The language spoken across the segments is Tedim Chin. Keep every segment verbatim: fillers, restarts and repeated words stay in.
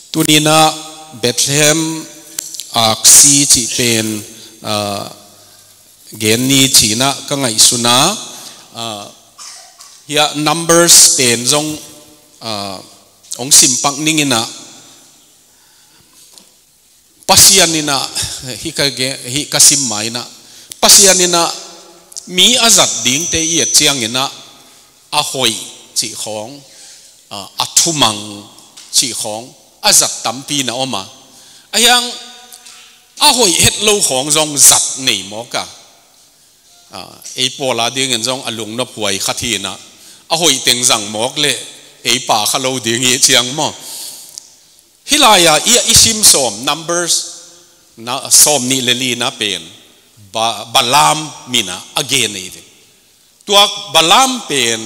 Tuninah Bethlehem aksi cih pen, ah, gen ni cinah ka ngaihsuna, ah, hiah Numbers pen zong, ah, hong simpak ninginah Pasian inah, hih ka ge-, hih ka sim ma inah, Pasian inah mi a zat dingte i et cianginah a hoih cih khawng, ah, a thumang cih khawng a zat tampi na om a. A hiang a hoih het lo khawng zong zat nei mawk a. Ah, ei pawl a dingin zong a lungnop huai khat hinah a hoih teng zang mawk le ei pa kha lo ding hi ciang maw. Hih lai-ah i, i sim sawm, Numbers, na, sawm nih le li na pen, Ba-, Balaam minah a gen ei ve. Tua Balaam pen,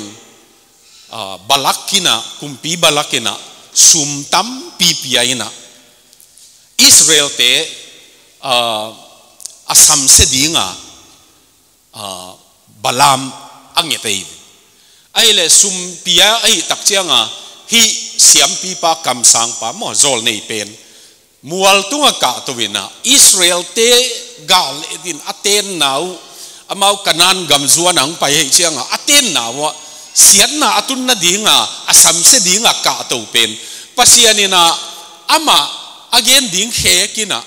ah, Balak inah, kumpi Balak inah, sum tampi pia inah, Israelte, ah, a samsia dinga, ah, Balaam a nget ei ve. Ahih leh sum pia ahih tak cianga, hih siampipa kamsangpa maw, zawlnei pen mual tunga kahto inah, Israelte gal etin a tenna uh, amau Kanaan gam zuan ang pai ahih cianga, a tenna uh ah siatna a tunna dinga, a samsia dinga kahto pen Pasian inah amah a gen ding khek inah,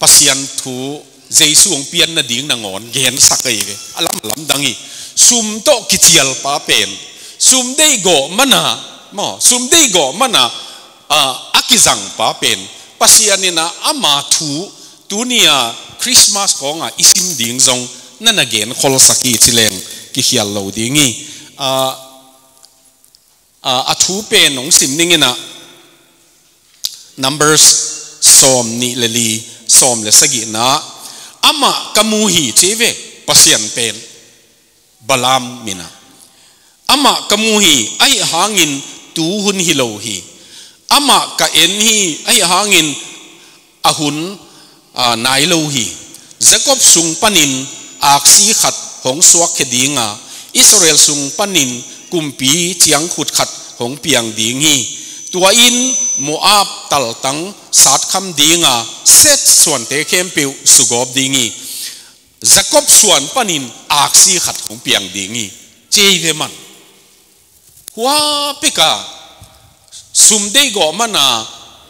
Pasian thu Jesu hong pian nading nangawn gensak ahi ve. A lam, a lamdang hi. Sum tawh kicialpa pen, sum deih gawh mana, maw, sum deih gawh mana, ah, a kizangpa pen Pasian inah ama thu tuni-a Christmas kawnga i sim ding zong na na genkholsak hi ci leng kikhial lo ding hi. Ah, ah, a thu pen hong sim ninginah, Numbers sawm nih le li, sawm le sagihna, amah ka mu hi ci ve, Pasian pen, Balaam minah. Amah ka mu hi, ahih hangin tu hun hi lo hi. Amah ka en hi, ahih hangin a hun, ah, nai lo hi. Jakob sung panin aksi khat hong suakkhia dinga, Israel sung panin kumpi ciangkhut khat hong piang ding hi. Tua in Moab taltang satkham dinga, Seth suante khempeuh sugawp ding hi. Jakob suan panin aksi khat hong piang ding hi. Ci ei ve man. Hua peka, sum deih gawh mana,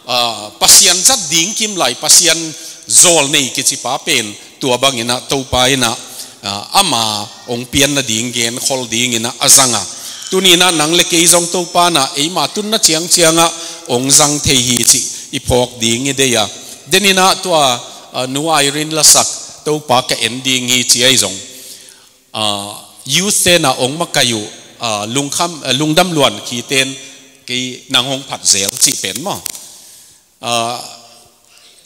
ah, Pasian zat ding kimlai, Pasian zawlnei kicipa pen tua banginah Topa inah, ah, ama hong pian nading genkhol dinginah a zanga. Tuninah nang le kei zong Topa inah eima tunna ciangciangah hong zang thei hi cih i phawk ding i deih a. Deninah tua, ah, Nu Irene lasak Topa ka en ding hi ci ahi zong, ah, youth tenah hong makai uh, ah, lungkham, ah, lungdam luan khiten kei nang hong phat zel cih pen maw. Ah,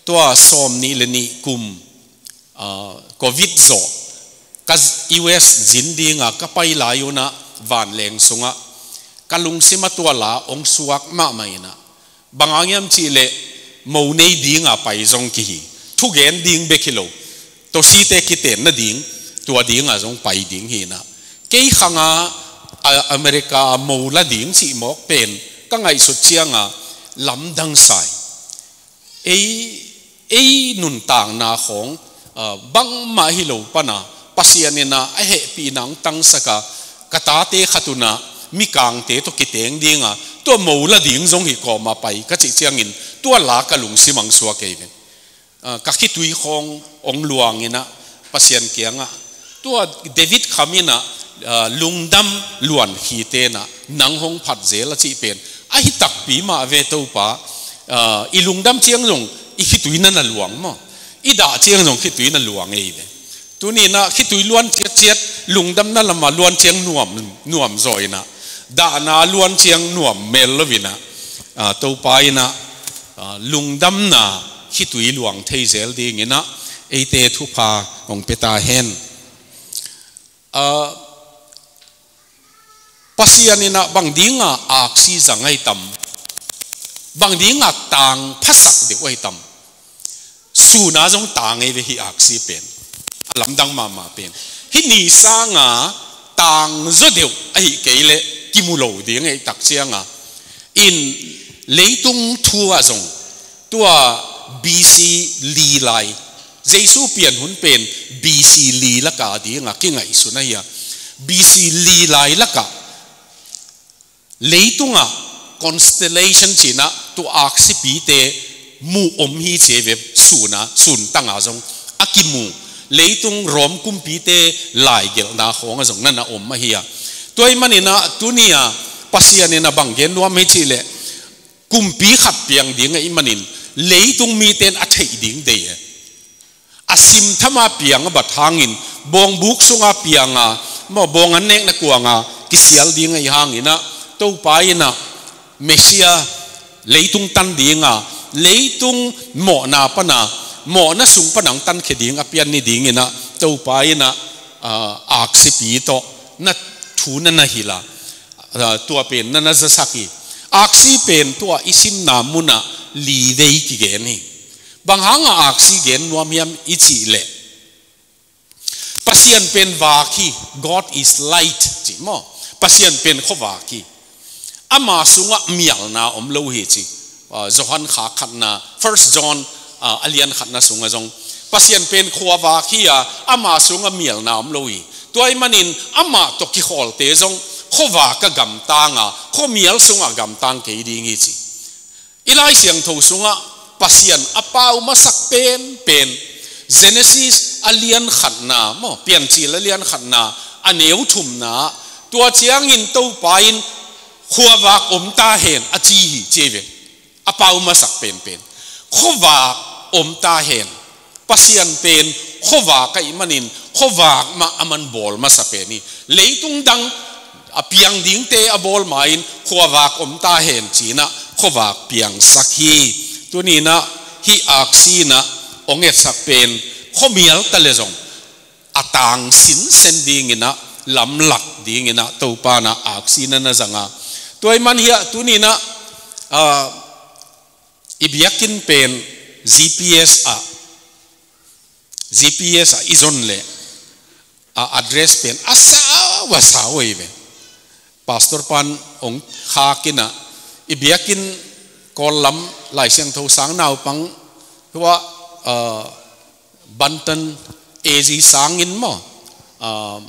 tua sawm nih le nih kum, ah, Covid zawh ka z-, U S zin dinga ka pai lai unah vanleng sungah ka lungsim a tua la hong suak mahmah inah, bang hang hiam cih leh mo nei dinga pai zong kihi. Thugen ding bek hi lo, tawsite kiten nading, tua dinga zong pai ding hinah. Kei khanga, a, America mo la ding cih mawk pen ka ngaihsut cianga lamdang sai. Ei, ei nuntakna khawng, ah, bangmah hi lo pana Pasian inah a hehpihna hong tangsaka, ka tate khat unah mikangte tawh kiteng dinga, tua mo la ding zong hi kawma pai ka cih ciangin, tua la ka lungsim ang suak ei ve. Ah, ka khitui khawng hong luang inah Pasian kiangah, tua David kham inah, ah, lungdam luan khitenah nang hong phat zel a cih pen ahi takpi mah ve Topa. Ah, i lungdam ciang zong i khitui na na luang maw? I dah ciang zong khitui na luang ei ve. Tuninah khitui luan ciatciat, lungdamna lama luan ciang nuam, nuam zaw inah, dahna luan ciang nuam mel lo inah, ah, Topa inah, ah, lungdamna khitui luang thei zel dinginah eite thupha hong pia ta hen. Ah, Pasian inah bang dinga aksi zang ahi tam, bang dinga tang phasak deuh ahi tam. Suna zong tang ei ve hih aksi pen. A lamdang mahmah pen. Hih ni sanga tang zaw deuh ahi kei leh kimu lo ding ei tak cianga, In leitung thu ah zong tua B C li lai, Jesu pian hun pen B C li laka dinga kingaihsun ahi a, B C li lai laka leitungah constellation cihna tua aksipite mu om hi ci ve, suna, sun tanga zong a kimu, leitung Rom kumpite laigelhna khawng a zong nana om ahi a. Tua ih maninah tunia Pasian in a bang gen nuam hi cihleh, kumpi khat piang ding ahih manin leitung mite in a theih ding dei e. A simthama piang a bat hangin, bawngbuk sunga pianga, maw, bawng an nekna kuanga kisial ding ahih hanginah, Topa inah Messiah leitung tan dinga, leitung mawhna pana, mawhna sung pana hong tankhia ding a pian ni dinginah Topa inah, ah, aksipi tawh na thu nana hilh a, ah, tua pen nana zasak hi. Aksi pen tua i simna munah li vei kigen hi. Bang hanga aksi gen nuam hiam i cihleh, Pasian pen vak hi, God is light, ci maw? Pasian pen khuavak hi. Ama sungah mialna om lo hi ci. Ah, Johan kha khatna, First John, ah, a lian khatna sungah zong Pasian pen khuavak hi a, ama sungah mialna om lo hi. Tua ih manin amah tawh kikhawlte zong khuavak a gamtanga, khuamial sungah gamtang kei ding hi ci. I Lai Siangtho sungah Pasian a pau masak penpen, Genesis a lian khatna, maw, Piancil a lian khatna, a neu thumna, tua ciangin Topa in khuavak om ta hen a ci hi ci ve. A pau masak penpen. Khuavak om ta hen. Pasian pen khuavak ahih manin khuavak mah a man bawl masa pen hi. Leitung dang a piang dingte a bawl ma-in khuavak om ta hen cinah khuavak piangsak hi. Tuninah hih aksi inah hong etsak pen khuamial ta le zong a tang sinsen dinginah lamlak dinginah Topa inah aksi nana zanga. Tua ih man hiah tuninah, ah, i biakinn pen G P S ah, G P S ah i zon leh a address pen a sau a sau ahi ve. Pastor pan hong khakinah i biakinn Kawl lam Lai Siangtho sang naupang hua, ah, Banton A Z sangin maw, ah,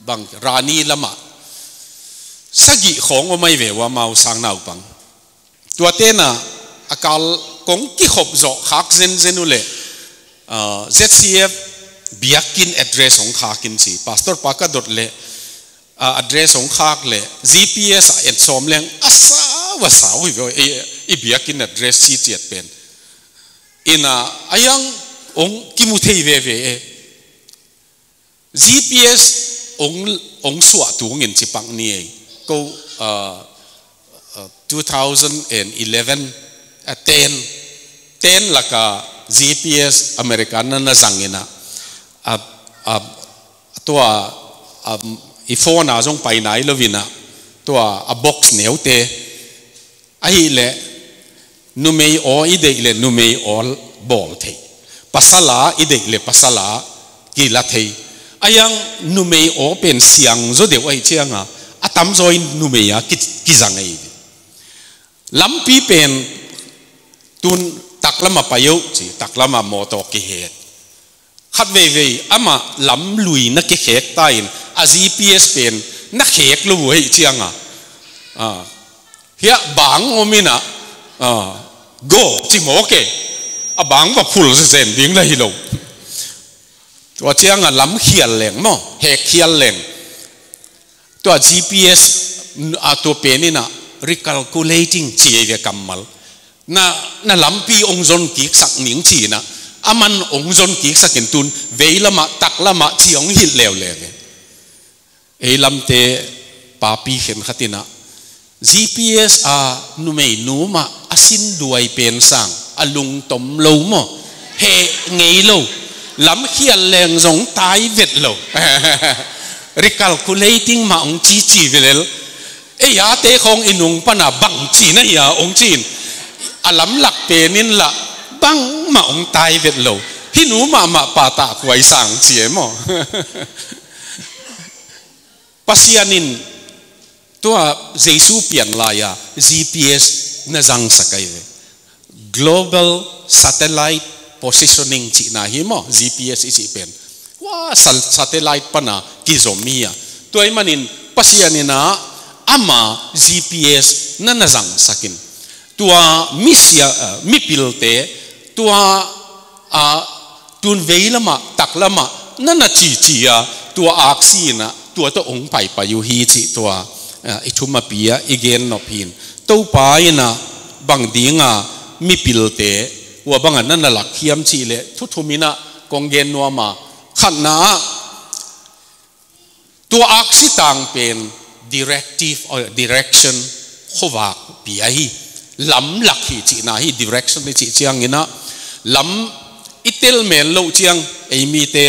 bang Rani lamah sagih khawng om ahi ve uh amau sang naupang. Tua tenah a kal kong kikhop zawh khak zenzen uh leh, ah, Z C F biakinn address hong khakin ci. Pastor pa ka dot leh, ah, address hong khak leh G P S ah en sawm leng a sau a sau hi ve, i, i biakinn address ci ciat pen. Inah a hiang hong kimu thei veve e. G P S hong, hong suah tungin cipak ni ei. Ko, ah, ah, two thousand and eleven, ah, ten, ten laka G P S America na na zangin ah, ah, ah, tua, ah, i phone ah zong pai nai loin ah, tua a box neute ahih leh, numei aw i deih leh numei aw bawl thei. Pasal a i deih leh pasal a kila thei. A hiang numei aw pen siang zaw deuh ahih cianga, a tamzaw in numei a ki, kizang ahi. Lampi pen tun taklam a pai uh ci, taklam a mawtaw kihek. Khat veivei amah lam lui na kikhek ta in a G P S pen na khek lo uh ahih cianga, ah, hiah bang om inah, ah, go ci mawk e, a bang va phul zen ding na hi lo. Tua cianga lam khial leng maw, hek khial leng. Tua G P S, ah, tua pen inah recalculating ci ei ve kammal. Na, na lampi hong zon kiksak ning cinah, a man hong zon kiksak in tun, vei lamah, tak lamah ci hong hilh leuleu ve. Ei lamte papi khenkhat inah, G P S a numei nu mah a sin duai pen sang, a lungtom lo maw, heh ngei lo, lam khial leng zong tai vet lo. Recalculating mah hong cici velel. Ei ate khawng i nung pana bang ci na hia hong ci in, a lamlak pen in lah bangmah hong tai vet lo. Hih nu mahmah patah kuai sang ci e maw? Pasian in Tua Jesu pian lai-a G P S na zangsak ahi ve. Global Satellite Positioning cihna hi maw, G P S i cih pen. Tua sal-, satellite pana kizom hi a. Tua ahih manin Pasian in a ama G P S na na zangsakin. Tua misia, eh, mipilte, tua, ah, tun vei lamah, tak lamah, na na cici a, tua aksi in a, tua tawh hong paipai uh hi cih tua, eh, i thumapi a, i gen nop hi in. Topa in a, bang ding a, mipilte, ua bang a na na lak hiam cih leh, thu thum in a, kong gen nuam a, khatna ah, tua aksi tang pen directive or direction khuavak pi ahi. Lamlak hi cihna hi, direction i cih ciangin a lam i tel mel loh ciang ei mite,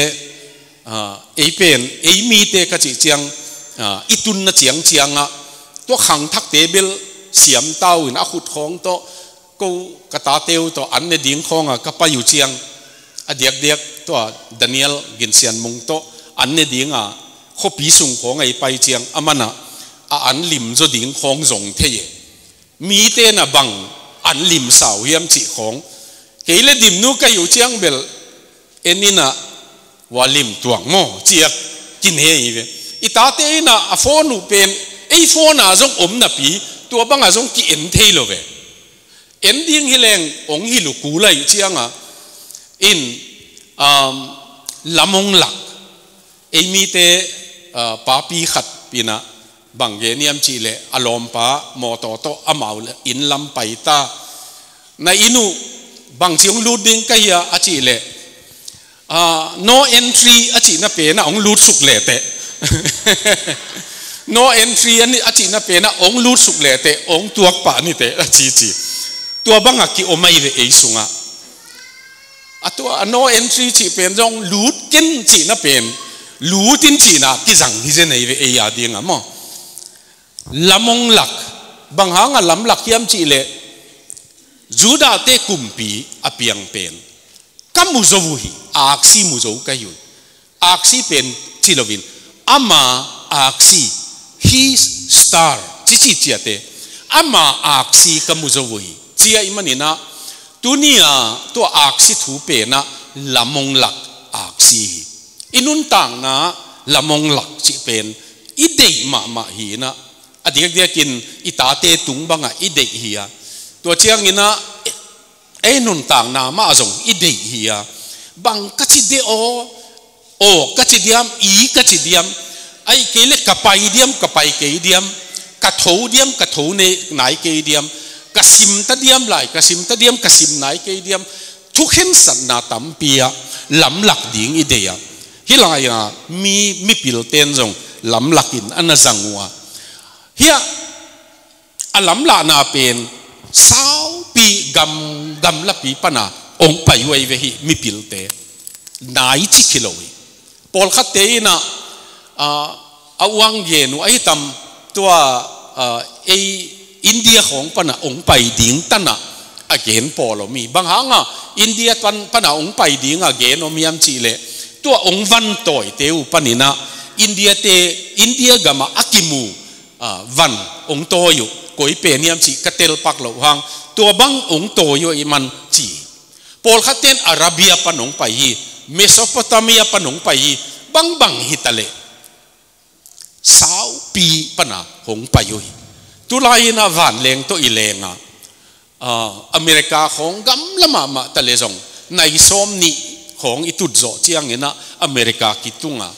ah, ei pen, ei mite ka cih ciang, ah, i tunna ciangciang ah tua khangthakte bel siamtau in a khut khawng tawh ko ka tate uh tawh an ne ding khawng a ka pai uh ciang, a diakdiak tua Daniel Ginsian Mung tawh an ne ding a khuapi sung khawng a i pai ciang, a man a, a an lim zaw ding khawng zong thei e. Mite na bang an lim sau hiam cih khawng. Kei le Dimnu ka hi uh ciang bel, en in a, ua lim tuang maw, ci a kinei ve. I tate in a, a phone uh pen, ei phone a zong om napi, tua bang a zong ki-en thei lo ve. En ding hi leng, ong hi luku lai ciang a, in, um, lam ong lak. Ei mite, uh, papi khat in a, bang gen hiam cih leh, a lawmpa mawtaw tawh amau le inn lam pai ta. Na inn uh bangci hong lut ding ka hia a cih leh, ah, no entry a cihna pen a hong lut suk leh teh. No entry a ni, a cihna pen a hong lut suk leh teh, hong tuak pah ni teh a cici. Tua bang a ki-om ahi ve ei sungah. A tua, a no entry cih pen zong lut ken cihna pen, lut in cihna kizang hi zen ahi ve ei a ding a maw. Lam ong lak, bang hang a lam lak hiam cih leh, Judahte kumpi a piang pen ka mu zo uh hi, aksi mu zo ka hi uh hi. Aksi pen ci lo in, ama aksi, his star, ci ci ciate, ama aksi ka mu zo uh hi. Ci ahih manin a, tuni a tua aksi thu pen a lam ong lak aksi hi. I nuntakna lam ong lak cih pen i deih mahmah hi in a, a diakdiakin i tate tung bang a i deih hi a. Tua ciangin a, ei nuntakna mah zong i deih hi a. Bang ka ci de aw, aw ka ci diam, i ka ci diam. Ahih kei leh ka pai diam, ka pai kei diam. Ka tho diam, ka tho ne-, nai kei diam. Ka sim ta diam lai, ka sim ta diam, ka sim nai kei diam. Thukhensatna tampi a lamlak ding i deih a. Hih lai-a mi, mipilten zong lamlakin a na zang uh a. Hiah a lamlahna pen saupi gam, gamlapi pana ong pai uh ahi ve hih mipilte. Nai ci kilo hi. Pawlkhatte in a, a, a uang gen uh ahi tam tua, a, ei India khawng pana ong pai ding tan a a gen pawl om hi. Bang hang a India pan, pana ong pai ding a gen om hiam cih leh, tua ong van tawite uh panin a India te, India gam a a kimu, a, van ong tawi uh, koi pen hiam cih ka tel pak loh hang, tua bang ong tawi uh ahih man ci. Pawlkhatten Arabia pan ong pai hi, Mesopotamia pan ong pai hi, bangbang hi ta leh saupi pana hong pai uh hi. Tulai in a vanleng tawh i leng a, a, America khawng gamla mahmah ta leh zong, nai sawm nih khawng i tut zawh ciangin a America kitung a.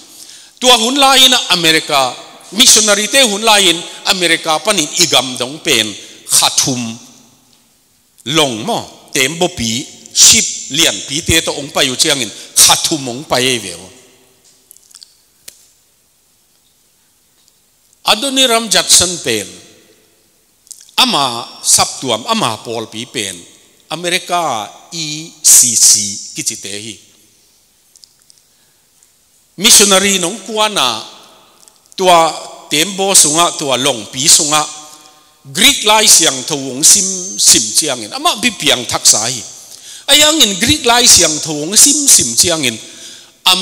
Tua hun lai in a America, missionary te hun lai in America panin i gam dong pen kha thum, long maw, tembaw pi, ship lianpite tawh ong pai uh ciangin kha thum ong pai ahi ve uh. Adoniram Judson pen, ama saptuam, ama pawlpi pen America E C C kicite hi. Missionary nong kuan a, tua tembaw sungah, tua longpi sungah Greek Lai Siangtho hong simsim ciangin, amah bipiang thaksa hi. Ahi hangin Greek Lai Siangtho hong simsim ciangin, am,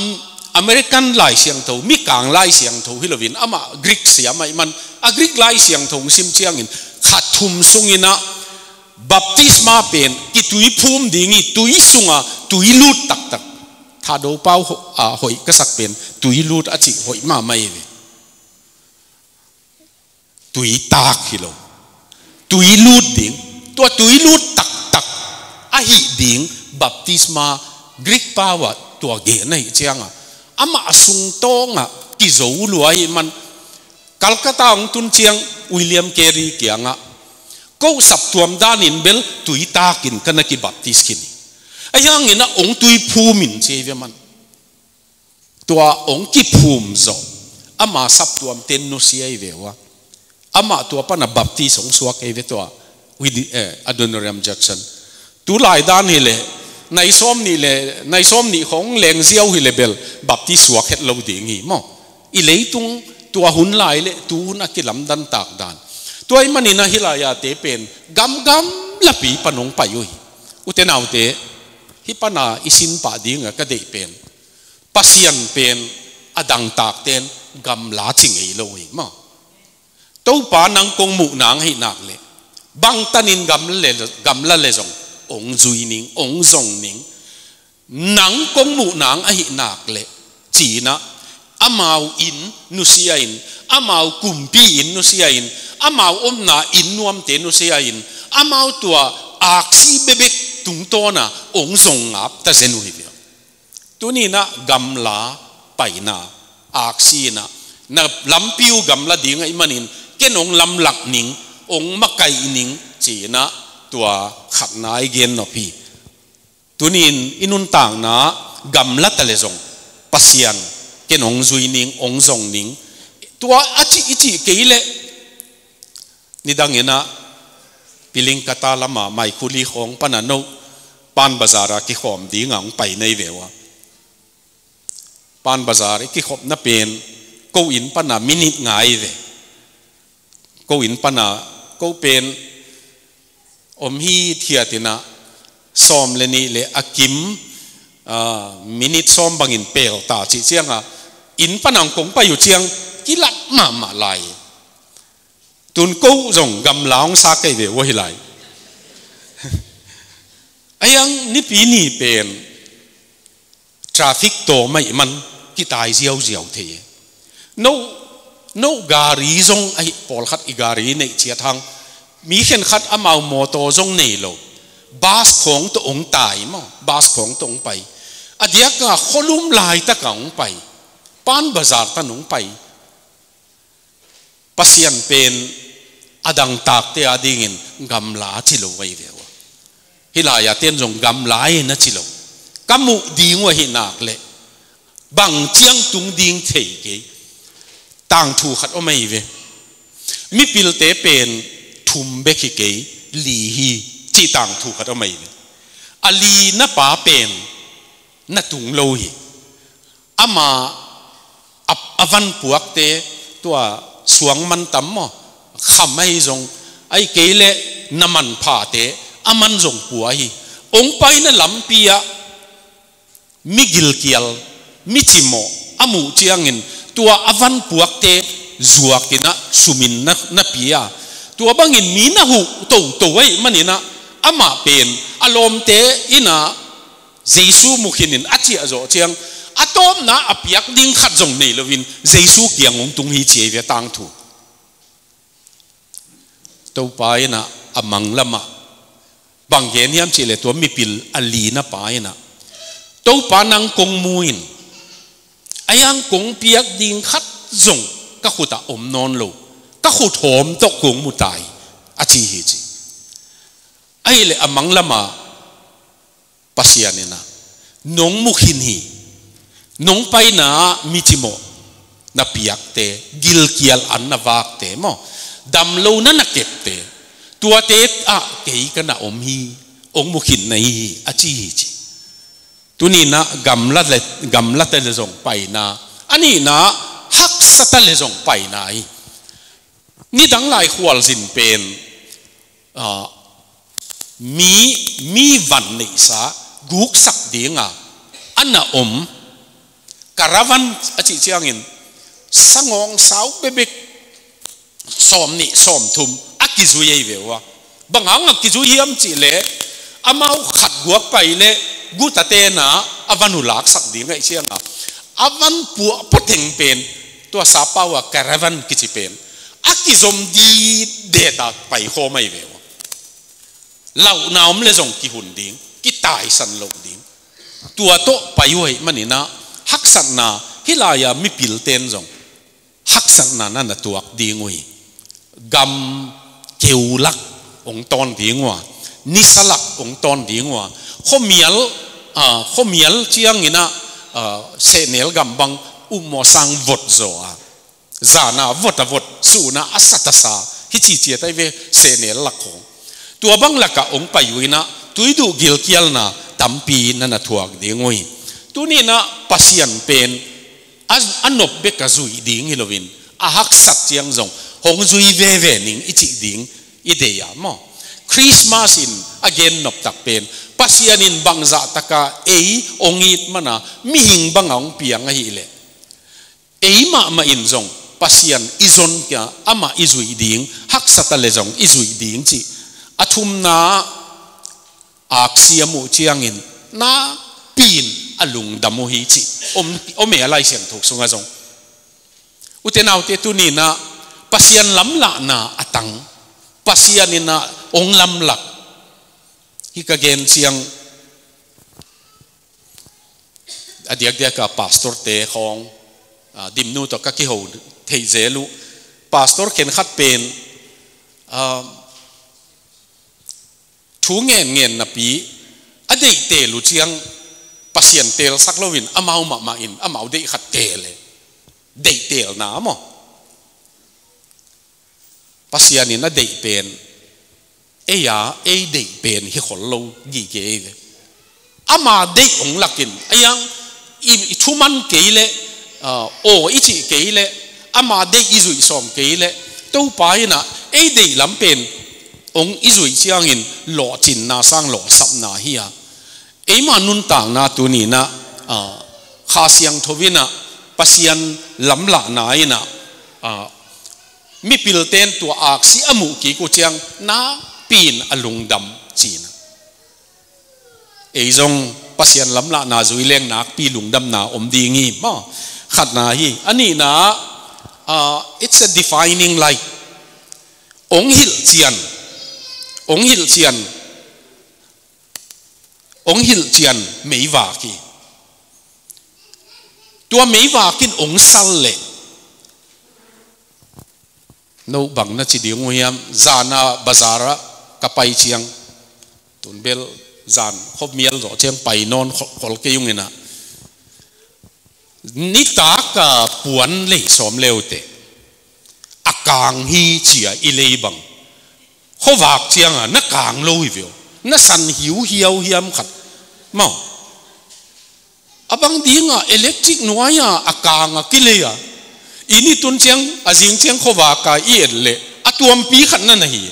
American Lai Siangtho, Mikang Lai Siangtho hi loin, amah Greek siam ahih man, a Greek Lai Siangtho hong sim ciangin, kha thum sungin ah, baptisma pen, kitui phum ding hi, tui sunga, tui lut taktak. Thado pau ho-, a, hoih ka sak pen, tui lut a cih hoih mahmah hi ve. Tui tak hi lo. Tui lut ding. Tua tui lut taktak ahih ding baptisma Greek pau ah tua gen ahih ciangah, amah sungtawngah kizo lua ahih man, Calcutta hong tun ciang William Carey kiangah, ko saptuam danin bel tui takin ka na kibaptis khin hi. Ahi hangin ah hong tui phum in ci hi ve man. Tua hong kiphum zawh, ama saptuamte nusia hi ve ua. Amah tua pana baptis hong suak hi ve tua. Widi-, eh, Adoniram Judson. Tu lai dan hi leh, nai sawm nih le, nai sawm nih hong leng ziau hi leh bel, baptis suak het lo ding hi maw. I leitung tua hun lai le, tu hun a kilamdan tak dan. Tua ahih manin ah hih lai-ate pen, gamgam lapi pan hong pai uh hi. Ute naute, hih pana i sin pah dingah ka deih pen, Pasian pen a dangtakte'n gamla ci ngei lo hi maw. Topa nang kong muh nang ahih nak leh, bangtanin gamla le, gamla le zong, hong zui ning, hong zong ning. Nang kong muh nang ahih nak leh, ci-in ah, amau inn nusia in, amau kumpi inn nusia in, amau omna inn nuamte nusia in, amau tua aksi bekbek tungtawna hong zong ngap ta zen uh hi ve. Tuni-in ah gamla paina, aksi in ah, na lampi uh gamla ding ahih manin, ken hong lamlak ning, hong makaih ning, ci-in ah tua khatna i gen nop hi. Tuni-in i nuntakna gamla ta le zong, Pasian, ken hong zui ning, hong zong ning. Tua a cih i cih kei leh, nidangin ah, Pilingkata lama Maikhuli khawng pana no, Pan Bazar a kikhawm dinga hong pai na hi ve ua. Pan Bazar i kikhopna pen, ko inn pana minute nga hi ve. Ko inn pana, ko pen, om hithiat in ah, sawm le nih le a kim, ah, minute sawm bangin pel ta cih ciangah, inn pana hong kong pai uh ciang, kilap mahmah lai. Tun ko zong gamla hong sa kei ve ua hi lai. Ahi hang Nipi ni pen traffic tawm ahih man kitai ziauziau thei e. No, no gari zong ahi, pawlkhat i gari neih ciat hang. Mi khenkhat amau mawtaw zong nei lo. Bus khawng tawh hong tai maw. Bus khawng tawh hong pai. A diaka khualum laitaka hong pai. Pan Bazar tan hong pai. Pasian pen a dangtakte adingin gamla ci lo ahi ve ua. Hih lai-a ten zong gamla hi na ci lo. Ka muh ding uh ahih nak leh, bang ciang tung ding thei kei. Tangthu khat om ahi ve. Mipilte pen thum bek hi kei, li hi, cih tangthu khat om ahi ve. A lina pa pen na tung lo hi. Ama a, a van puakte tua suang man tam maw, kham ahi zong, ahi kei leh na manphate a man zong pua hi. Hong paina lampi ah mi gilkial, mi cimawh a muh ciangin tua a van puakte zuakin ah sumin na, na pia. Tua bangin mi na huh toto ahih manin ah amah pen a lawmte in ah Jesu mu khinin a ciah zawh ciang, a tawpna a piak ding khat zong nei loin Jesu kiang hong tung hi ci ahi ve tangthu. Topa in ah a manglamah bang gen hiam cih leh tua mipil a lina pa in ah, Topa nang kong mu in, ahi hang kong piak ding khat zong ka khutah om nawn lo, ka khut hawm tawh kong mu ta hi, a ci hi ci. Ahih leh a manglamah Pasian in ah nong mu khin hi. Nong paina ah mi cimawh na piakte, gilkial an na vakte maw, damlohna na kepte, tuate ah kei ka na om hi. Hong mu khin na hi hi, a ci hi ci. Tuni-in ah gamla le, gamla ta le zong paina, a nihna ah haksa ta le zong paina hi. Nidang lai khualzin pen, ah, mi, mi van neihsa guksak dinga a na om, Caravan a cih ciangin sangawng sau bebek sawm nih sawm thum a kizui ahi ve uh a. Bang hang a kizui hiam cih leh amau khat guak pai leh guta tenah a van uh laksak ding ahih ciangah a van puah puatheng pen tua sap pau a caravan kici pen a kizom ditdet a paikhawm ahi ve uh a. Lauhna om le zong kihun ding, kitaisan lo ding. Tua tawh pai uh ahih maninah haksatna hih lai-a mipil ten zong haksatna na na tuak ding uh hi. Gam keu lak hong tawn ding uh a, nisa lak hong tawn ding uh a, khuamial, ah, khuamial cianginah, ah, sehnel gam bang upmawh sang vot zaw a, zana vot a vot, suna a sat a sa, hi ciciat ahi ve sehnel lak khawng. Tua bang lakah hong pai uh inah tuiduh gilkialna tampi na na thuak ding uh hi. Tuninah Pasian pen a, a nop bek a zuih ding hi loin a haksat ciang zong hong zui veve ning i cih ding i deih a maw? Christmas in a gen noptak pen Pasian in bangzah taka ei hong it mana mihing banga hong piang ahileh ei mahmah in zong Pasian i zon kia amah i zuih ding, haksat a le zong i zuih ding cih. A thumna aksi a muh ciangin nakpi-in a lungdam uh hi cih om, om e a Lai Siangtho sungah zong. Ute naute tuninah Pasian lamlahna a tang, Pasian inah hong lamlak hi ka gen ciang a diakdiak a pastor te khawng, ah, Dimnu tawh ka kiho theih zel uh. Pastor khenkhat pen, ah, thu ngenngen napi a deihtel uh ciang Pasian teelsak loin amau mahmah in amau deih khat teel e. Deihtelna maw? Pasian in a deih pen ei a, ei deih pen hi khol lo gige ei ve. Ama deih hong lakin a iang i, i thuman kei leh, ah, aw i cih kei leh, ama deih i zuih sawm kei leh Topa inah ei deih lam pen hong i zuih ciangin lawhcinna sang lawhsapna hi a. Eima nuntakna tuninah, ah, Kha Siangtho inah Pasian lamlahna inah, ah, mipil ten tua aksi a muh kik uh ciang nakpi-in a lungdam cihna. Ei zong Pasian lamlahna zui leng nakpi lungdamna om ding hi maw? Khatna hi. A nihna, ah, it's a defining light. Hong hilhcian, hong hilhcian, hong hilhcian meivak hi. Tua meivak in hong sal leh no bang na ci ding uh hiam? Zana bazar ah ka pai ciang, tunbel zan khuamial zawh ciang pai nawn khol, khol kei ung inah, nitak a puan lei sawm leute a kang hi ci-a i lei bang, khuavak cianga na kang lo hi ve aw, na san hiuhiau hiam khat maw? A bang dinga electric nuai-a a kanga kilei a, i ni tun ciang, a zing ciang khuavaka i et leh a tuampi khat na na hi.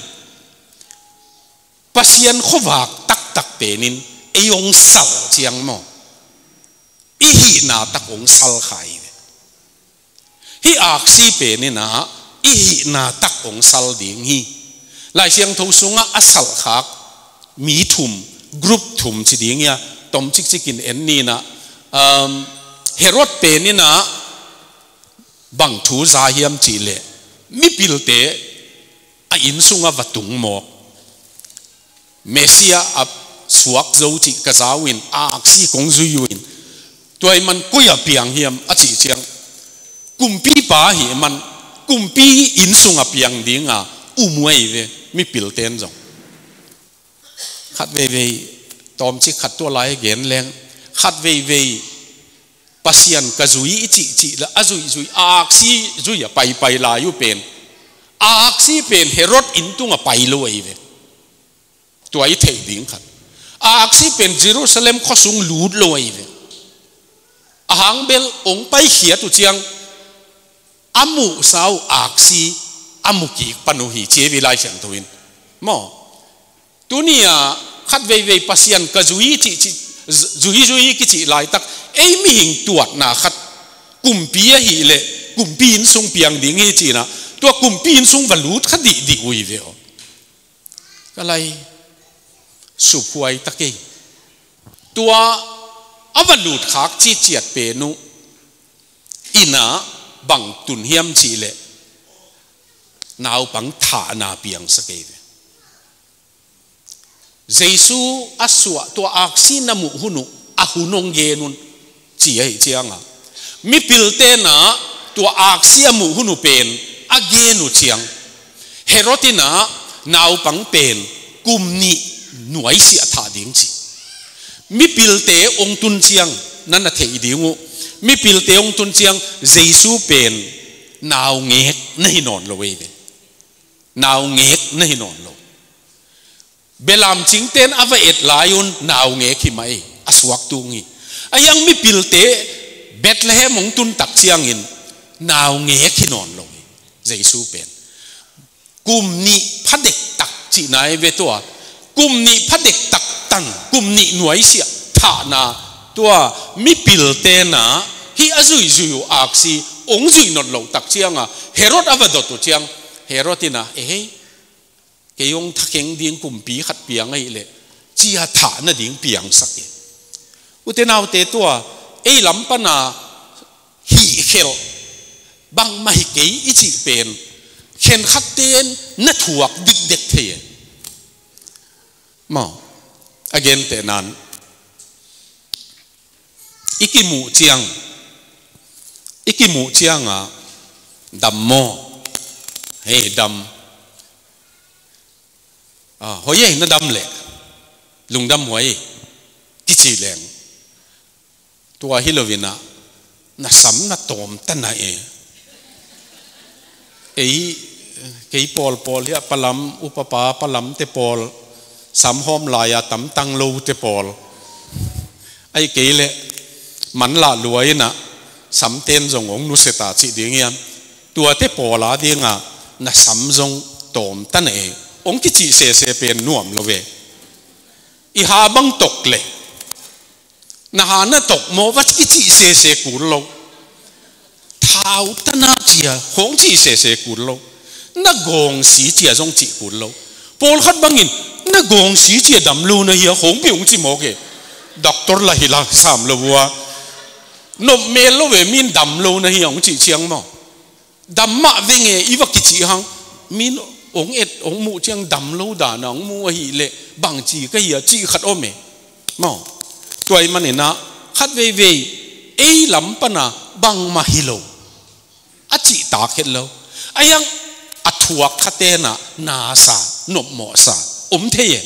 Pasian khuavak taktak penin ei hong sal ciang maw, i hihna tak hong sal kha hi ve. Hih aksi pen inah i hihna tak hong sal ding hi. Lai Siangtho sungah a salkhak mi thum, group thum ci ding hi a, tom cikcik in en ni inah, um, Herod pen inah bang thu za hiam cih leh mipilte a inn sungah va tung mawk. Messiah a suak zo cih ka za uh in, a aksi kong zui uh in, tua ahih man koi-ah piang hiam a cih ciang, kumpipa ahih man kumpi inn sungah piang dinga um uh ahi ve, mipil ten zong. Khat veivei, tawmcik khat tua lai gen leng, khat veivei Pasian ka zui i cihcih la, a zuihzuih, a aksi zui a paipai lai uh pen, a aksi pen Herod inn tungah pai lo ahi ve. Tua i theih ding khat. A aksi pen Jerusalem khuasung lut lo ahi ve. A hang bel hong paikhiat uh ciang a muhsa uh aksi a mu kik pan uh hi ci hi ve Lai Siangtho in. Maw? Tuni-a khat veivei Pasian ka zui cihcih, zuizui kicih laitak, ei mihing tuatna khat Kumpi ahih leh kumpi inn sung piang ding hi ci-in ah, tua kumpi inn sung va lut kha dihdih uh hi ve aw. Ka lai, suphuai ta kei. Tua a va lut khak citciat pen uh inn ah bang tun hiam cih leh naupang thahna piangsak hi ve. Jesu a suah tua aksi na muh hun uh a hun hong gen un ci ahih ciangin, mipilte in ah tua aksi a muh hun uh pen a gen uh ciang, Herod in ah naupang pen kum nih nuaisiah thah ding ci. Mipilte hong tun ciang na na theih ding uh, mipilte hong tun ciang Jesu pen naungek na hi nawn lo hi ve. Naungek na hi nawn lo. Belamcingte in a va et lai un naungek hi mah hi, a suak tung hi. Ahi hang mipilte Bethlehem hong tun tak ciangin naungek hi nawn lo hi. Jesu pen kum nih pha dektak cihna hi ve tua. Kum nih pha dektak tan, kum nih nuaisiah thahna tua mipilte in ah hih a zuihzuih uh aksi hong zuih nawn loh tak ciangin Herod a va dot uh ciang, Herod in ah, "Ei, kei hong thakheng ding kumpi khat piang ahih leh," ci-a thah nading piangsak hi. Ute naute, tua ei lam pan a hih khelh bangmah hi kei i cih pen khenkhatte in na thuak dikdek thei hi. Maw, a gentehna in i kimuh ciang, i kimuh ciangin dam maw? Hei, dam. Ah, hoih ei, na dam leh, lungdam huai ei, kici leng, tua hi lo-in ah, na sam na tawm ta na e. Ei, kei pawlpawl hi a, palam, upapa palamte pawl, sam hawm lai-a tam tang lote pawl. Ahih kei leh, manlah lua-in ah, samte in zong hong nusia ta cih ding hiam? Tuate pawl a dingin na sam zong tawm ta na e, hong kicih sese pen nuam lo ve. I ha bang tok leh, na ha na tok maw, va kicih sese kul lo. Thau ta na ci-a khawng cih sese kul lo. Na gawngsi ci-a zong cih kul lo. Pawlkhat bangin, "Na gawngsi ci-a dam lo na hi a," khawng bia hong ci mawk e. Doctor lah hi la sam lo uh a, nop mel lo ve, min dam lo na hi a hong cih ciang maw? Dam mah veng e, i va kicih hang, min hong et, hong muh ciang dam lo dan a hong muh ahih leh, bangci ka hi a cih khat om e. Maw? Tua ahih manin ah, khat veivei, ei lam pan a bangmah hi lo, a cihtak het lo. Ahi hang a thuak khate in ah, nasa, nopmawhsa om thei e.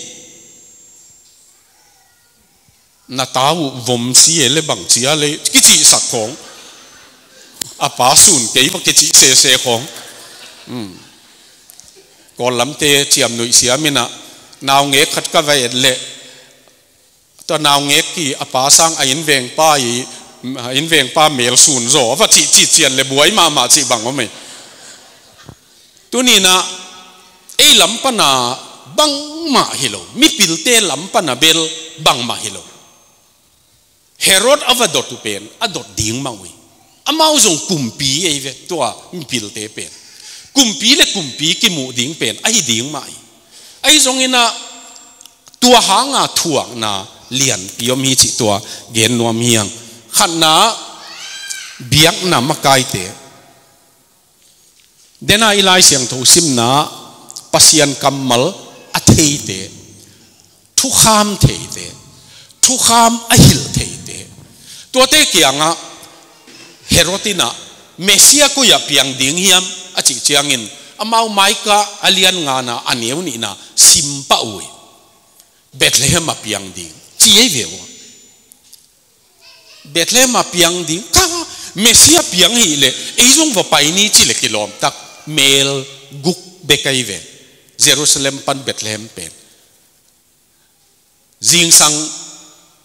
Na ta uh vom si e leh bangci a leh kicihsak khawng. A pa sun kei va kicih sese khawng. Hmm. Kawl lamte ciamnuih siam in ah, naungek khat ka va et leh, tua naungek hi a, pa sang a innvengpa hi, a innvengpa mel sun zaw, va cih cih cian leh buai mahmah cih bang om e. Tuni-in ah, ei lam pan a bangmah hi lo, mipilte lam pan a bel bangmah hi lo. Herod a va dot uh pen a dot ding mah uh hi. Amau zong kumpi ei ve, tua mipilte pen. Kumpi leh kumpi kimuh ding pen ahi ding mah hi. Ahi zongin ah, tua hang a thuakna lianpi om hi cih tua gen nuam hi hang. Khatna, biakna makaite. Dena i Lai Siangtho simna, Pasian kammal a theite, thukham theite, thukham a hilh theite. Tuate kiangah Herod in ah, "Messiah koi-ah piang ding hiam?" a cih ciangin, amau Micah a lian ngana a neu nihna sim pah uh hi. "Bethlehem ah piang ding," ci ei ve uh. "Bethlehem ah piang ding, ka Messiah piang hi leh, ei zong va pai ni," ci leh kilawm tak, mel guk bek ahi ve. Jerusalem pan Bethlehem pen. Zingsang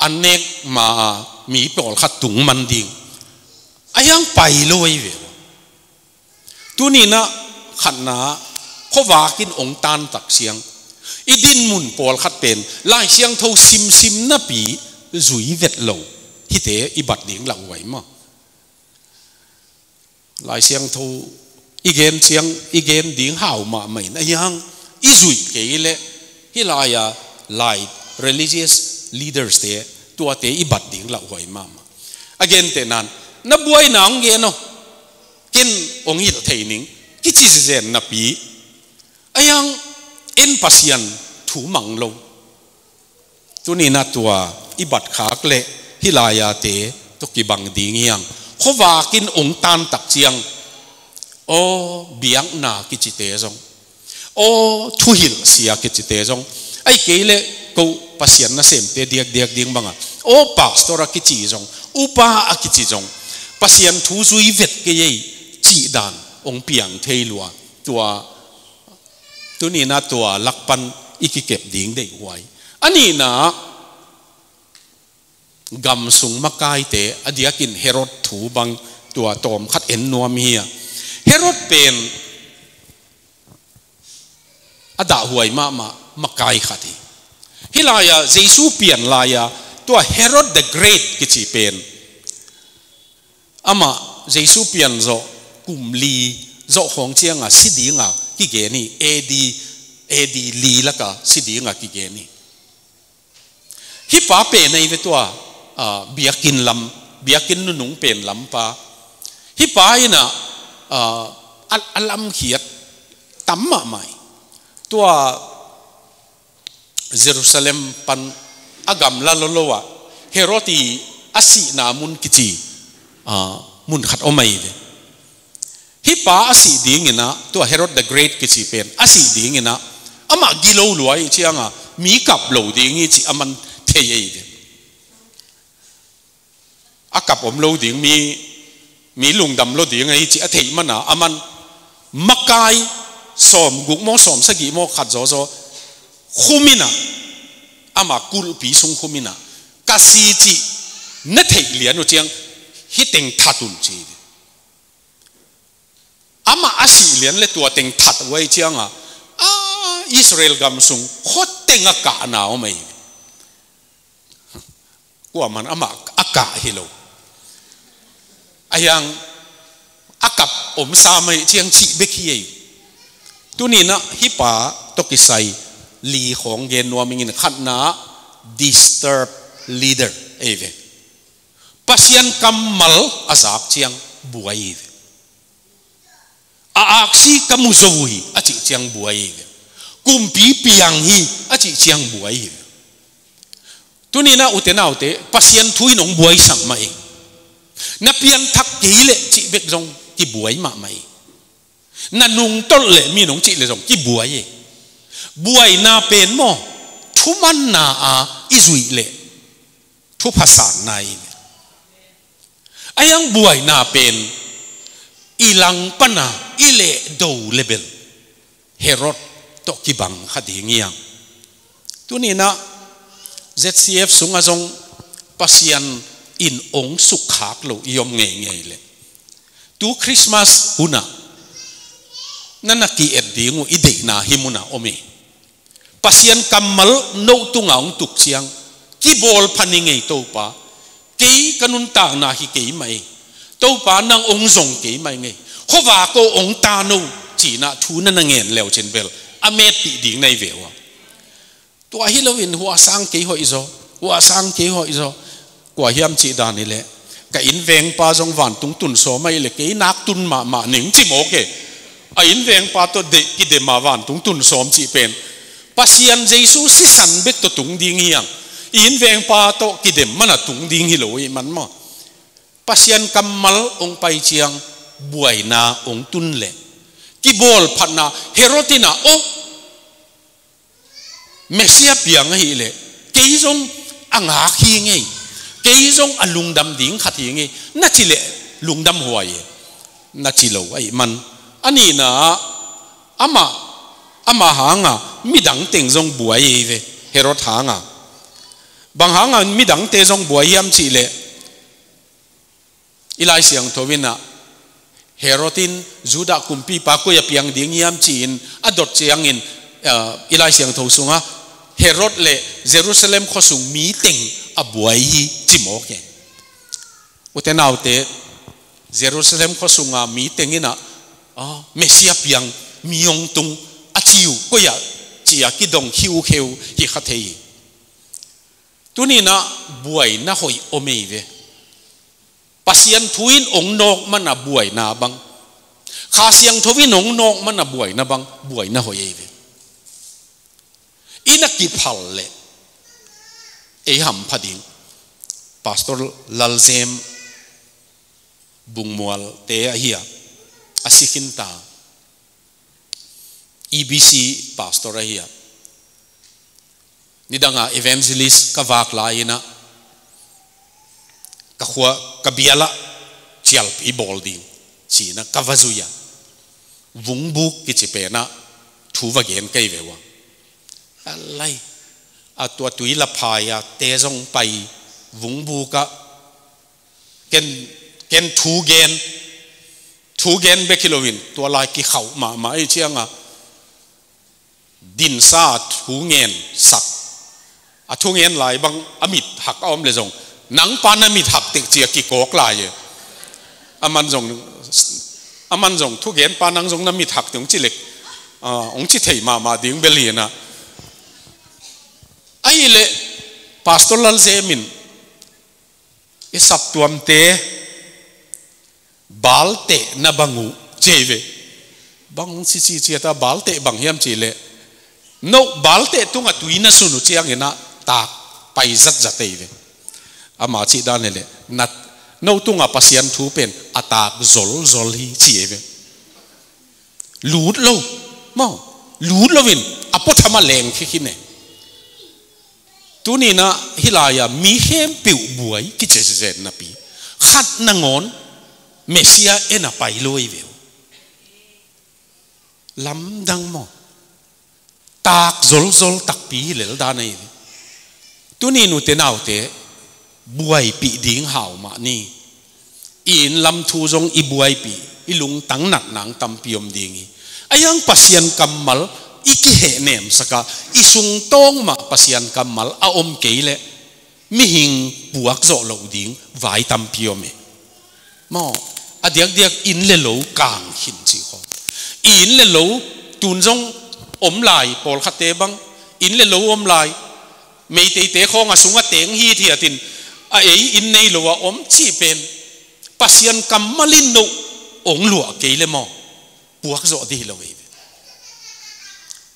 an nek ma-a mi pawlkhat tung man ding. Ahi hang pai lo ahi ve. Tuni-in ah khatna, khuavak in hong tan tak ciang, i dinmun pawlkhat pen Lai Siangtho simsim napi zui vet lo hite i bat ding lauhuai maw? Lai Siangtho i gen ciang, i gen ding hau mahmah in, ahi hang i zuih kei leh hih lai-a lai religious leaders te, tuate i bat ding lauhuai mahmah. A gentehna in, na buaina hong gen aw, ken hong hilh thei ning, kici zenzen napi, ahi hang en Pasian thu mang lo. Tuni-in ah tua i bat khak leh hih lai-ate tawh kibang ding hi hang. Khuavak in hong tan tak ciang, aw biakna kicite zong, aw thuhilhsia kicite zong, ahih kei leh ko Pasian nasemte diakdiak ding banga, aw pastor a kici zong, upa a kici zong, Pasian thu zui vet kei ei cih dan hong piang thei lua. Tua, tuni-in ah tua lak pan i kikep ding deihhuai. A nihna, gam sung makaite, a diakin Herod thu bang, tua tawm khat en nuam hi a. Herod pen a dahhuai mahmah makai khat hi. Hih lai-a Jesu pian lai-a tua Herod the Great kici pen, amah Jesu pian zawh kum li zawh khawng cianga si dinga kigen hi. A D, A D li laka si dinga kigen hi. Hih pa pen ahi ve tua, ah, biakinn lam, biakinn nunung pen lam pa. Hih pa in ah, ah, a, a lamkhiat tam mahmah hi. Tua Jerusalem pan a gamla lolo ah Herod i a sihna mun kici, ah, mun khat om ahi ve. Hih pa a sih dingin ah, tua Herod the Great kici pen a sih dingin ah, amah gilo lua ahih cianga mi kap lo ding hi cih aman thei ahi ve. A kap om lo ding, mi, mi lungdam lo ding ahi cih a theih mana, aman makai sawmguk maw, sawmsagih maw khat zawzaw khum in ah, ama kulhpi sung khum in ah, ka si cih na theih lian uh ciang hih teng that un ci hi. Amah a sih lian leh tua teng that uh ahih cianga, a, Israel gam sung khuateng a kahna om ahi. Kuaman amah a kah hi lo. Ahi hang a kap om sam ahih ciang cih bek hi ei. Tuni-in ah hih pa tawh kisai li khawng gen nuam ing in, khatna, disturbed leader ahi ve. Pasian kammal a zak ciang buai hi ve. A aksi ka mu zo uh hi a cih ciang buai hi ve. Kumpi piang hi a cih ciang buai hi ve. Tuni-in ah ute naute, Pasian thu in hong buaisak mah ing. Na pianthak kei leh cih bek zong kibuai mahmah hi. Na nungtolh leh mi in hong cih leh zong kibuai hi. Buaina pen maw, thumanna a i zuih leh thupha sanna hi. Ahi hang buaina pen i langpana i lehdo leh bel Herod tawh kibang kha ding hi hang. Tuni-in ah Z C F sungah zong Pasian in hong sukkhak lo i om ngeingei leh, tu Christmas hunah na na ki-et ding uh i deihna hih munah om hi. Pasian kammal no tungah hong tuk ciang, kibawl pha ning ei Topa, kei ka nuntakna hi kei mah ei, Topa nang hong zong kei mah ing ei, khuavak aw hong tan o, ci-in ah thu na na ngen le uh cin bel a metpih ding na hi ve uh a. Tua hi loin hua sang kei hoih zaw, hua sang kei hoih zaw. Kua hiam cih dan hi leh, ka innvengpa zong vantung tun sawm ahih leh kei nak tun mahmah ning ci mawk e. A innvengpa tawh deih kidem a vantung tun sawm cih pen Pasian Jesu sisan bek tawh tung ding hi hang. I innvengpa tawh kidem mana tung ding hi lo ahih man maw. Pasian kammal hong pai ciang buaina hong tun leh, kibawl phatna, Herod in ah, aw, Messiah piang ahih leh kei zong a ngak hi ing ei, kei zong a lungdam ding khat hi ing ei, na cih leh lungdam huai e, na ci lo ahih man. A nihna ah amah, amah hanga midang teng zong buai hi ve, Herod hanga. Bang hanga midangte zong buai hiam cih leh, i Lai Siangtho in ah, Herod in Judah kumpipa koi-ah piang ding hiam ci-in a dot ciangin, ah, i Lai Siangtho sungah Herod le Jerusalem khuasung mi teng a buai hi ci mawk e. Ute naute, Jerusalem khua sunga mi teng in ah, ah, Messiah piang mi hong tung a ci uh, koi ah ci a kidong khiukheu hi kha thei hi. Tuni in ah buaina hoih om ei ve. Pasian thu in hong nawk man a buaina bang, Kha Siangtho in hong nawk man a buaina bang, buaina hoih ei ve. In a kiphal leh ei hampha ding. Pastor Lalzem Bungmual te ahi a, a si khin ta. E B C pastor ahi a. Nidanga evangelist ka vak lai in ah, ka khua, ka bial ah cialpi bawl ding ci-in ah ka va zui a. Vungbuk kici pen ah thu va gen kei ve ua. A lai, a tua tui la phai a te zong pai Vungbuk ah, ken, ken thu gen, thu gen bek hi loin tua lai kikhauh mahmah ei ciang a, dinsa a thu ngen sak. A thu ngen lai bang a mit hak a om leh zong, "Nang pa na mit hak teh," ci a kikawk lai e. A man zong, a man zong, "Thu gen pa, nang zong na mit hak teh," hong ci leh, ah, hong ci thei mahmah ding bel hi in ah. Ahih leh Pastor Lalzem in, "I saptuamte balteh na bang uh," ci ei ve. Bang hong ci ci ciat a, balteh bang hiam cih leh, "No balteh tungah tui na sun uh ciangin ah taak pai zatzat," ei ve. Ama cih dan hi leh, "Na, no tungah Pasian thu pen a taak zolzol hi," ci ei ve. Lut lo, maw, lut loin a puatham ah leng khia khin e. Tuni in ah hih lai-a mi khempeuh buai kici zenzen napi, khat nangawn Messiah en a pai lo ei ve uh. Lamdang maw? Taak zolzol takpi hi lel dan ei ve. Tuni nute naute, buaipih ding hau mah ni. I inn lam thu zong i buaipih, i lungtang nat nang tampi om ding hi. Ahi hang Pasian kammal i kihehnemsak a, i sungtawng mah Pasian kammal a om kei leh mihing puak zawh loh ding vai tampi om e. Maw, a diakdiak inn le lo kang khin cih khawng. I inn le lo tun zong om lai, pawlkhatte bang inn le lo om lai. Meiteite khawng a sungah teng hithiat in, a ei inn nei lo a om cih pen Pasian kammal in no hong luah kei leh maw, puak zawh dih hi lo ei ve.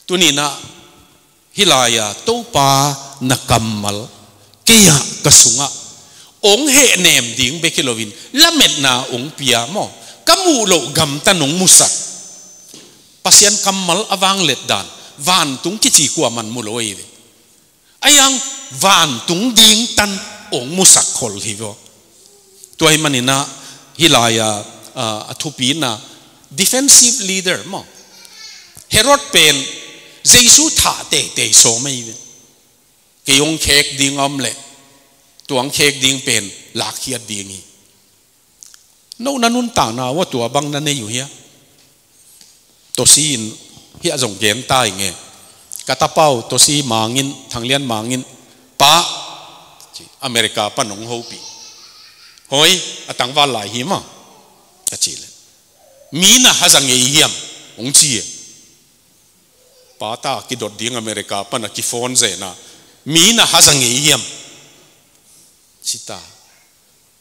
Tuni in ah hih lai-a Topa na kammal kei ah ka sungah hong hehnem ding bek hi loin lametna hong pia maw, ka muh loh gamtan hong musak. Pasian kammal a vanglet dan, vantung kici kuaman mu lo ei ve. Ahi hang vantung ding tan hong musak khol hi vaw. Tua ahih manin ah hih lai-a, ah, a thupi in ah defensive leader maw, Herod pen Jesu thah teitei sawm ahi ve. Kei hong khek ding a om leh tua hong khek ding pen lakkhiat ding hi. No na nuntakna uah tua bang na nei uh hia? Tosi in hiah zong gen ta ing e. Ka tapa uh Tosi Mang in, Thang Lian Mang in, "Pa," ci, "America pan hong hopih." "Hoi, a tangval lai hi maw?" ka cih leh, "Mi na haza ngei hiam?" hong ci e. Pa ta kidot ding America pan a kiphone zen a, "Mi na haza ngei hiam?" ci ta.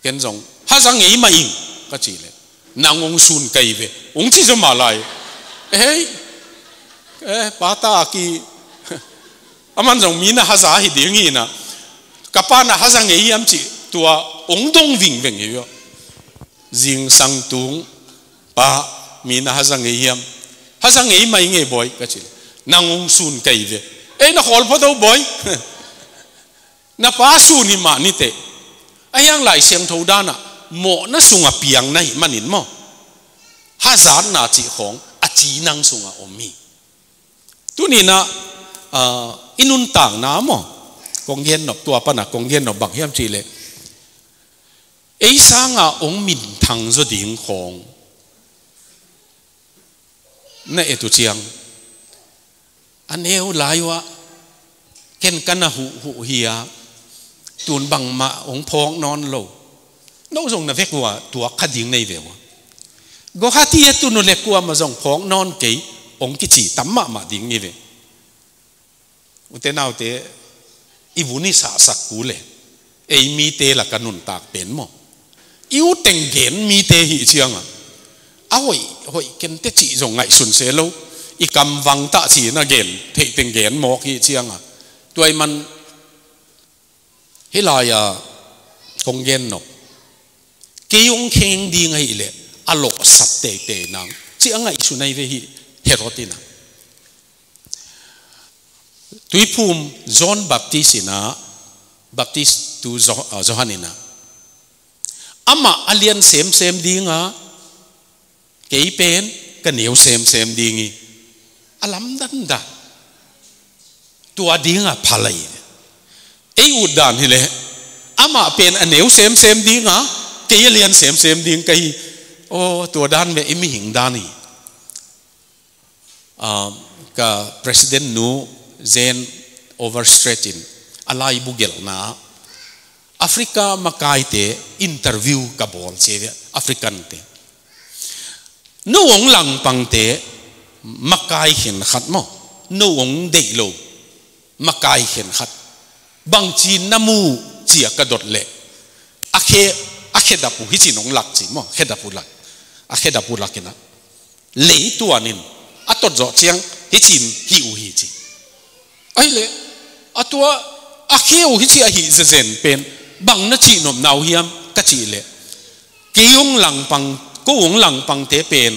Ken zong, "Haza ngei mah ing," ka cih leh, "Nang hong sun ka hi ve," hong ci zaw mah lai. Hei, eh, pa ta a ki, aman zong mi na haza hi ding hi in ah, "Ka pa na haza ngei hiam?" cih tua hong dong vingveng hi ve. Zingsang tung, "Pa, mi na haza ngei hiam?" "Haza ngei mah ing e, bawi," ka cih leh, "Nang hong sun ka hi ve." "Ei, na khawl phot o, bawi." Na pa sun hi mah ni teh. Ahi hang Lai Siangtho dan ah mawhna sungah piang na hih manin maw, hazatna cih khawng a ci nang sungah om hi. Tuni in ah, ah, i nuntakna maw, kong gen nop, tua pan ah kong gen nop bang hiam cih leh, ei sangah hong minthang zaw ding khawng na et uh ciang, a neu lai uah ken ka na huhhuh hi a, tun bangmah hong phawk nawn lo. No zong na vek uh a tuak kha ding nei ve uh a. Guwahati a tun uh leh kuamah zong phawk nawn kei, hong kici tam mahmah ding hi ve. Ute naute, i vun i sahsak uh leh ei mite laka nuntak pen maw, i u teng gen mite hi ciangah, a hoih, hoih kei teh cih zong ngaihsun se lo. I kam vang tah ci-in a gen theih teng gen mawk hi ciangah, tua ahih man hih lai-ah kong gen nop, kei hong kheng ding ahih leh a lawhsap teitei nang, ci a ngaihsun ahi ve hi Herod in ah. Tuiphum John Baptist in ah, Baptist tu Jo-, ah, Johan in ah, amah a lian semsem ding a, kei pen ka neu semsem ding hi, a lamdang dan. Tua ding a pha lai. Ei ut dan hi leh, amah pen a neu semsem ding a, kei a lian semsem ding ka hi. Aw, tua dan beh i mihing dan hi. Ah, ka president nu Jane Overstreet in a laibu gelhna, Africa makaite interview ka bawl ci ve, African te. No hong langpangte makai khenkhat maw, no hong deih lo makai khenkhat bangci na mu, ci-a ka dot leh, a khe, a khedap uh hi ci-in hong lak ci maw, khedap uh lak, a khedap uh lak in ah, leituan in a tot zawh ciang hi ci-in hih uh hi ci. Ahih leh, a tua, a khe uh hi ci a hih zenzen pen bang na cihnopna uh hiam ka cih leh, kei hong langpang, ko hong langpangte pen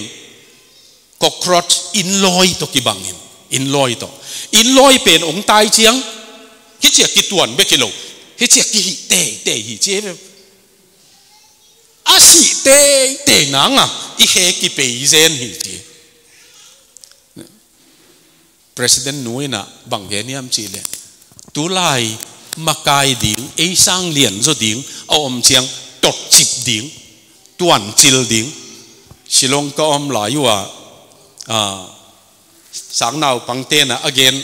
cockroach, innlawi tawh kibang in, innlawi tawh. Innlawi pen hong tai ciang hi ci a kituan bek hi lo, hi ci a kihih teitei hi ci. A sih teitei nang a i khe kipei zen hi ci. President nu in ah bang gen hiam cih leh, tulai makai ding, ei sang lianzaw ding a om ciang, totcip ding, tuancil ding. Shillong ka om lai uh a, ah, sangnaupangte in ah a gen,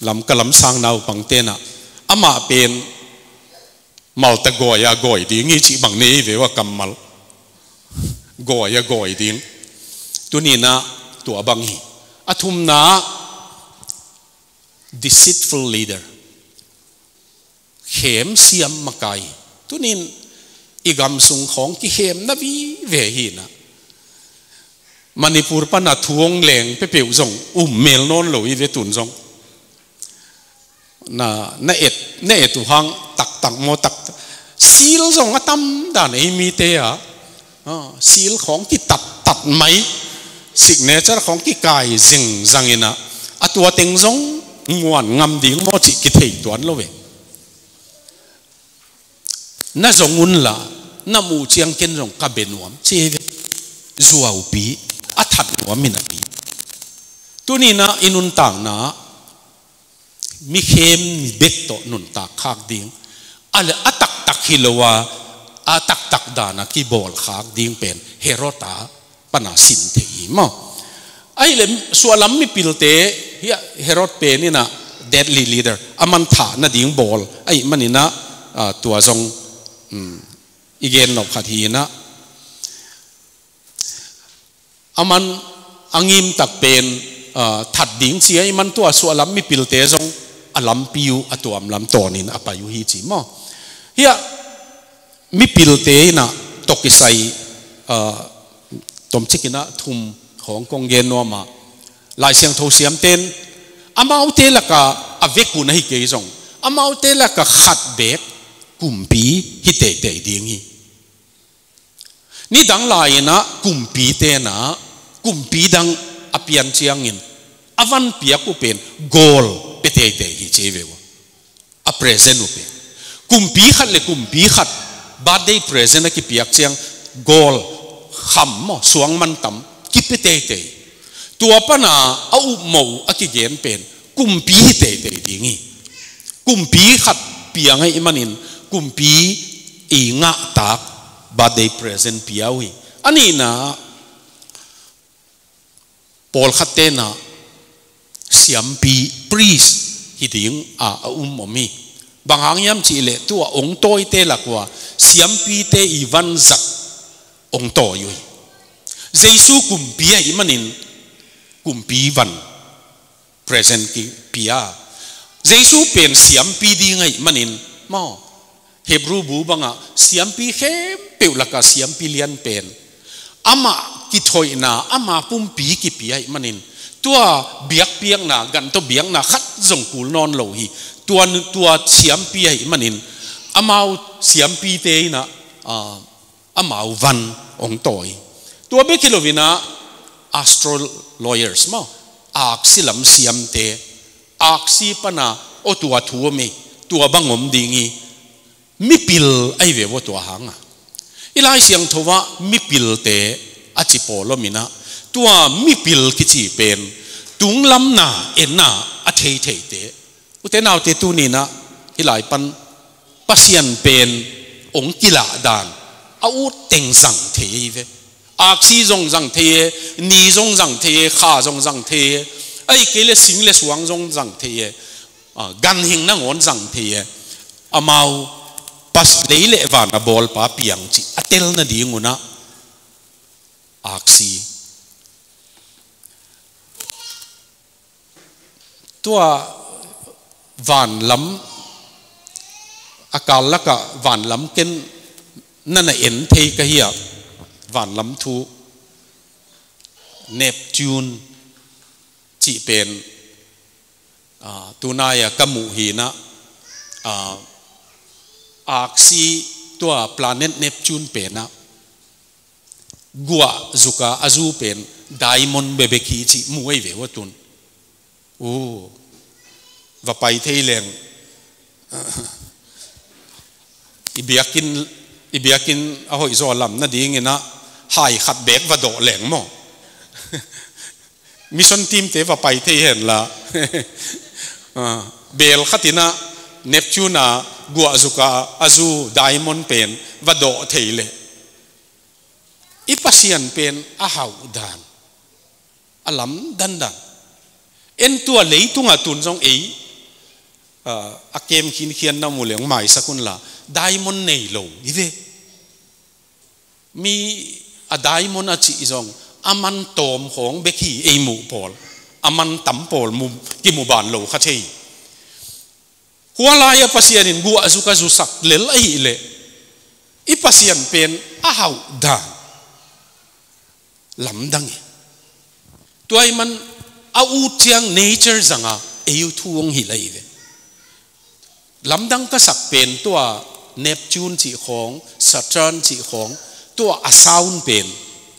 Lamka lam sangnaupangte in ah, amah pen Malta gawi-a gawi ding hi cih bang nei ve uh a kammal. Gawi-a gawi ding. Tuni in ah tua bang hi. A thumna, deceitful leader. Khem siam makai. Tuni in i gam sung khawng kikhemna vive hi in ah, Manipur pan a thu hong leng peuhpeuh zong um mel nawn lo hi ve tun zong. Na, na et, na et uh hang taktak maw, taktak. Seal zong a tam dan ei mite ah. Ah, seal khawng kitattat mai. Signature khawng kikai zengzang in ah, a tua teng zong nguan ngam ding maw cih kithei tuan lo ve. Na zong unla, na muh ciang ken zong ka bia nuam ci hi ve. Zuaupi, a that nuam hi napi. Tuni in ah i nuntakna, mikhem bek tawh nuntak khak ding, a le a taktak hi lo a, a taktak dan a kibawl khak ding pen Herod a pan a sin thei hi maw. Ahih leh suahlam mipilte, hiah Herod pen in ah deadly leader, aman thah nading bawl ahih manin ah, ah, tua zong, um, i gen nop khat hi in ah, aman a ngim tak pen, ah, that ding ci ahih man tua suahlam mipilte zong a lampi uh a tuamlam tawnin a pai uh hi ci maw. Hiah mipilte in ah tawh kisai, ah, tomcik in ah thum khawng kong gen nuam a, Lai Siangtho siamten amaute laka a vekun ahi kei zong, amaute laka khat beek kumpi hi teitei ding hi. Nidang lai-in ah kumpite in ah kumpi dang a pian ciangin a van piak uh pen gold pia teitei hi ci hi ve uh. A present uh pen, kumpi khat le kumpi khat birthday present a kipiak ciang gold kham maw, suang mantam kipia teitei. Tua pan a a upmawh uh a kigen pen kumpi hi teitei ding hi. Kumpi khat piang ahih manin kumpi i ngahtak birthday present pia uh hi. A nihna, pawlkhatte in ah siampi, priest hi ding a, a um om hi. Bang hang hiam cih leh tua hong tawite lak ua siampite i van zat hong tawi uh hi. Jesu kumpi ahih manin kumpi van present kipia. Jesu pen siampi ding ahih manin, maw, Hebrew bu bangah siampi khempeuh lakah siampi lian pen amah kithoihna, ama pumpi kipia ahih manin tua biakpiakna, gan tawh biakna khat zong kul nawn lo hi. Tua, tua siampi ahih manin amau siampite in ah, ah, amau van hong tawi. Tua bek hi lo in ah, astro lawyers maw, aksi lam siamte, aksi pan a, aw, tua thu om hi, tua bang om ding hi, mipil ahi ve ua tua hang a. I Lai Siangtho ah mipilte a ci pawl om in ah, tua mipil kici pen tunglam na, en na a thei theite. U te nau te, tuni in ah hih lai pan Pasian pen hong kilah dan, a ut teng zang thei hi ve. Aksi zong zang thei e, ni zong zang thei e, kha zong zang thei e, ahih kei leh sing le suang zong zang thei e, ah, ganhing nangawn zang thei e. Amau Pas-, lei le van a bawlpa piang cih a tel nading un ah aksi. Tua van lam, a kal lakah van lam ken na na en thei ka hi a, van lam thu, Neptune cih pen, ah, tunai a ka muh hi in ah, ah, aksi, tua planet Neptune pen ah guah zuk a a zu pen diamond bekbek hi cih mu ei ve ua tun. Uh, va pai thei leng. I biakinn, i biakinn a hoih zaw lam nading in ah hai khat bek va dawh leng maw. Mission team te va pai thei hen la. Ah, bel khat in ah Neptune a guah zuk a a zu diamond pen va dawh thei leh, i Pasian pen a hauh dan, a lamdang dan. En, tua leitung a tun zong ei, ah, a kem khinkhian na mu leng maisak un la, diamond nei lo hi ve. Mi a diamond a cih zong a man tawm khawng bek hi, ei muh pawl. A man tam pawl mu, kimu ban lo kha thei. Hua lai a Pasian in guah zuk a zusak lel ahih leh, i Pasian pen a hauh dan, lamdang hi. Tua ahih man a ut ciang nature zang a ei uh thu hong hilh ahi ve. Lamdang ka sak pen tua Neptune cih khawng, Saturn cih khawng, tua a sound pen,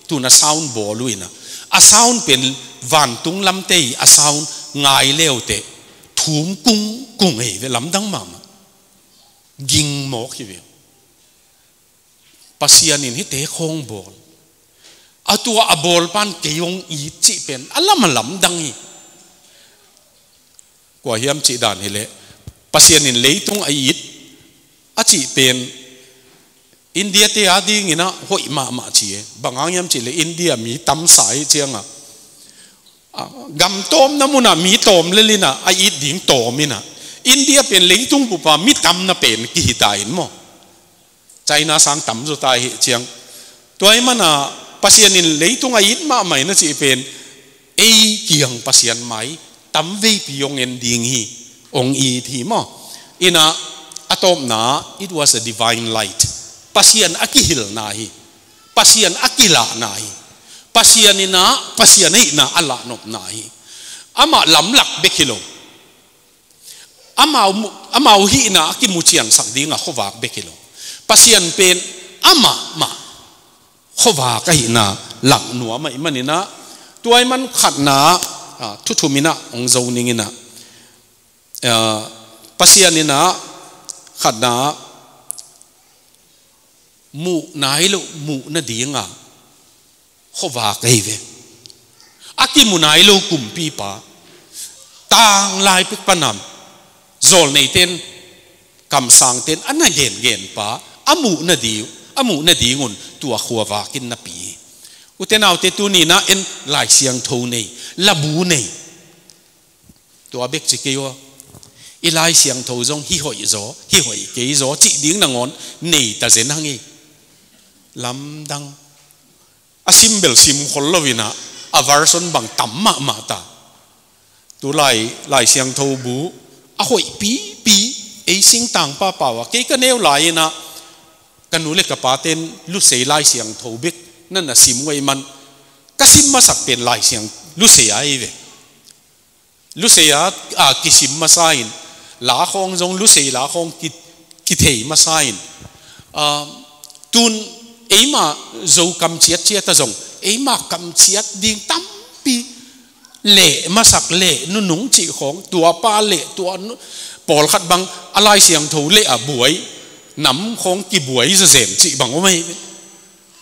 tun a sound bawl uh in ah, a sound pen vantung lamte i a sound ngai le uh teh thum kungkung ahi ve, lamdang mahmah. Ging mawk hi ve. Pasian in hihte khawng bawl a, tua a bawlpa'n kei hong it cih pen a lam a lamdang hi. Kua hiam cih dan hi leh, Pasian in leitung a it a cih pen India te a ding in ah hoih mahmah ci e. Bang hang hiam cih leh India mi tamsa hi ciang a, ah, gam tawmna mun ah mi tawm lel in ah, a it ding tawm in ah. India pen leitung bup a mi tamna pen kihi ta in maw. China sang tam zaw ta hi ciang. Tua ahih man a Pasian in leitung a it mahmah in a cih pen ei kiang Pasian mai tam veipi hong en ding hi, hong it hi maw. In ah, a tawpna, it was a divine light. Pasian a kihilhna hi. Pasian a kilahna hi. Pasian in ah, Pasian ahihna a lahnopna hi. Amah lamlak bek hi lo. Amau mu-, amau hihna a kimuciansak ding a khuavak bek hi lo. Pasian pen amah mah khuavak ahihna lak nuam ahih man in ah, tua ahih man khatna, ah, thu thum in ah hong zo ning in ah, ah, Pasian in ah khatna, muh nai loh muh nading a khuavak ahi ve. A kimu nai lo kumpipa, tanglai pek pan a zawlneite'n, kamsangte'n a na gengenpa, a muh nading, a muh nading un tua khuavak in na pi hi. U te nau te, tuni in ah en Lai Siangtho nei, labu nei. Tua bek ci kei aw. i Lai Siangtho zong hih hoih zaw, hih hoih kei zaw cih ding nangawn nei ta zen hang hi. Lamdang. A sim bel sim khol lo in ah, a version bang tam mahmah ta. Tu lai, Lai Siangtho bu a hoih pipi, ei singtang pahpah uh a, kei ka neu lai in ah ka nu le ka pate'n Lusei Lai Siangtho bek na na sim uh ahih man, ka sim masak pen Lai Siang Lusei ahi ve. Lusei a, a kisim masa in, la khawng zong Lusei la khawng ki, kithei masa in, a, tun eimah Zo kam ciatciat a zong, eimah kam ciat ding tampi leh masak leh nunung cih khawng, tua pa leh tua nu, pawlkhat bang a Lai Siangtho leh a buai, nam khawng kibuai zawzen cih bang om ahi ve.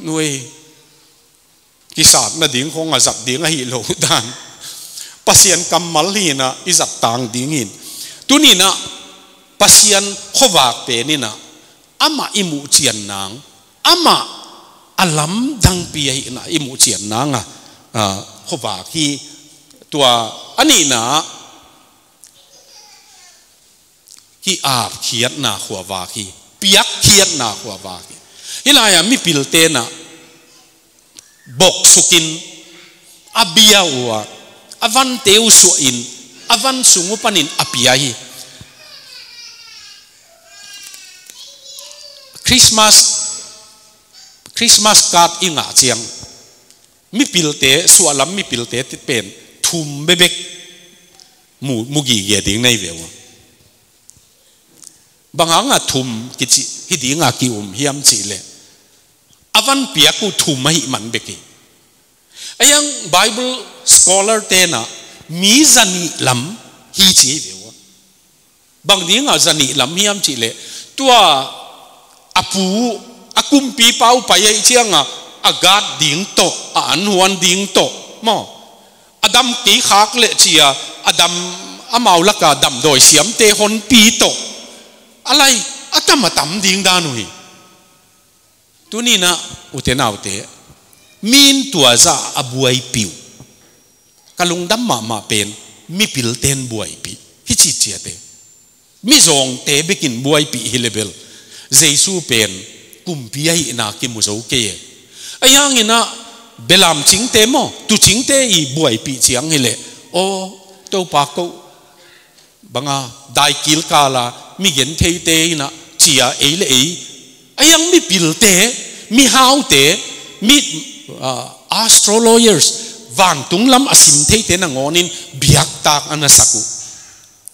Nuai. Kisat nading khawng a zat ding ahi lo dan. Pasian kammal hi in ah i zat tang ding hi in. Tuni in ah Pasian khuavak pen in ah amah i muh cian nang, amah a lamdangpi ahi in ah i muh cian nang a, a, khuavak hi. Tua a nihna ah ki-apkhiatna khuavak hi, piakkhiatna khuavak hi. Hih lai-ah mipilte in ah boksukin a bia uh a, a vante uh suahin, a van sung uh panin a pia hi. Christmas, Christmas card i ngah ciang, mipilte, suahlam mipilte pen thum bekbek mu, mu gige ding na hi ve uh a. Bang hanga thum kici, hi dinga ki-um hiam cih leh, a van piak uh thum ahih man bek hi. Ahi hang Bible scholar te'n ah mi zanih lam hi ci hi ve uh a. Bang dinga zanih lam hiam cih leh, tua a pu, a kumpipa uh pai ahih ciangah a guard ding tawh, a anhuan ding tawh maw, a dam kei khak leh ci-a, a dam, amau laka damdawi siamte honpi tawh, a lai a tam a tam ding dan uh hi. Tuni in ah, ute naute, mi in tua zah a buaipih uh, ka lungdam mahmah pen mipilte'n buaipih hi ci ciat e. Mizawngte bekin buaipih hi leh bel, Jesu pen kumpi ahihna kimu zo kei e. Ahi hangin ah, belam cingte maw, tuucingte i buaipih ciang hi leh, aw, Topa ko, banga, daikil kala mi gentheite in ah ci-a ei le ei, ahi hang mipilte, mihaute, mi, ah, astro lawyers, vantung lam a sim theite nangawnin biaktak a na sak uh.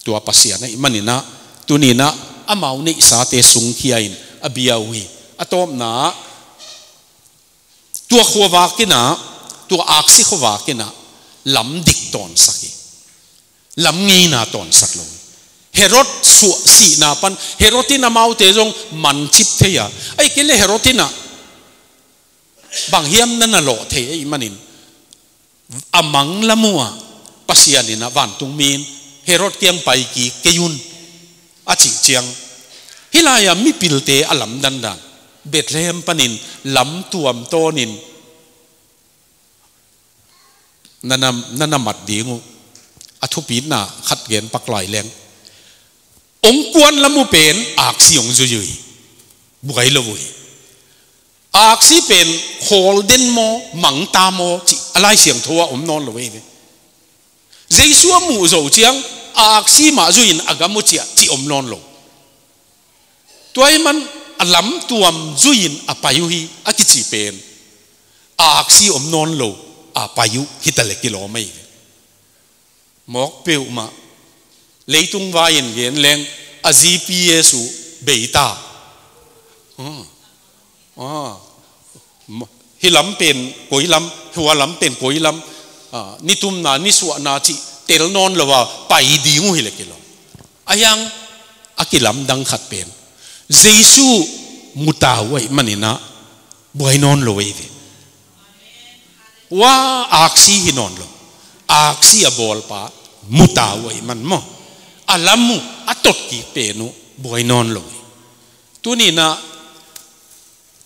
Tua Pasian ahih manin ah, tuni in ah amau neihsate sungkhia in a bia uh hi. A tawpna ah, tua khuavak in ah, tua aksi khuavak in ah lam dik tawnsak hi. Lam ngeina tawnsak lo. Herod suah sihna pan, Herod in amaute zong mancip thei a. Ahih kei leh Herod in ah bang hiam na na lawh thei ahih manin, a mang lam uh ah Pasian in ah vantungmi in Herod kiang pai kik kei un, a cih ciang, hih lai-ah mipilte a lamdandan, Bethlehem panin lam tuam tawnin na na, na na mat ding uh. A thupitna khat gen pak lai leng, hong kuan lam uh pen aksi hong zui uh hi. Buai lo uh hi. Aksi pen khawl den maw, mangta maw cih a Lai Siangtho ah om nawn lo hi ve. Jesu a muh zo ciang aksi mah zui-in a gam uh ciah cih om nawn lo. Tua ahih man a lamtuam zui-in a pai uh hi a kici pen aksi om nawn lo a pai uh hi ta leh kilawm ahi ve. Mawk peuhmah, leitung vai-in gen leng a G P S uh bei ta. Ah. Ah. Ma-, hih lam pen koi lam, hua lam pen koi lam, ah, nitumna, nisuahna cih tel nawn lo a pai ding uh hi leh kilawm. Ahi hang a kilamdang khat pen Jesu mu ta uh ahih manin ah buai nawn lo ahi ve. Ua, aksi hi nawn lo. Aksi a bawlpa mu ta uh ahih man maw, a lam uh, a tot kik pen uh buai nawn lo hi. Tuni-in ah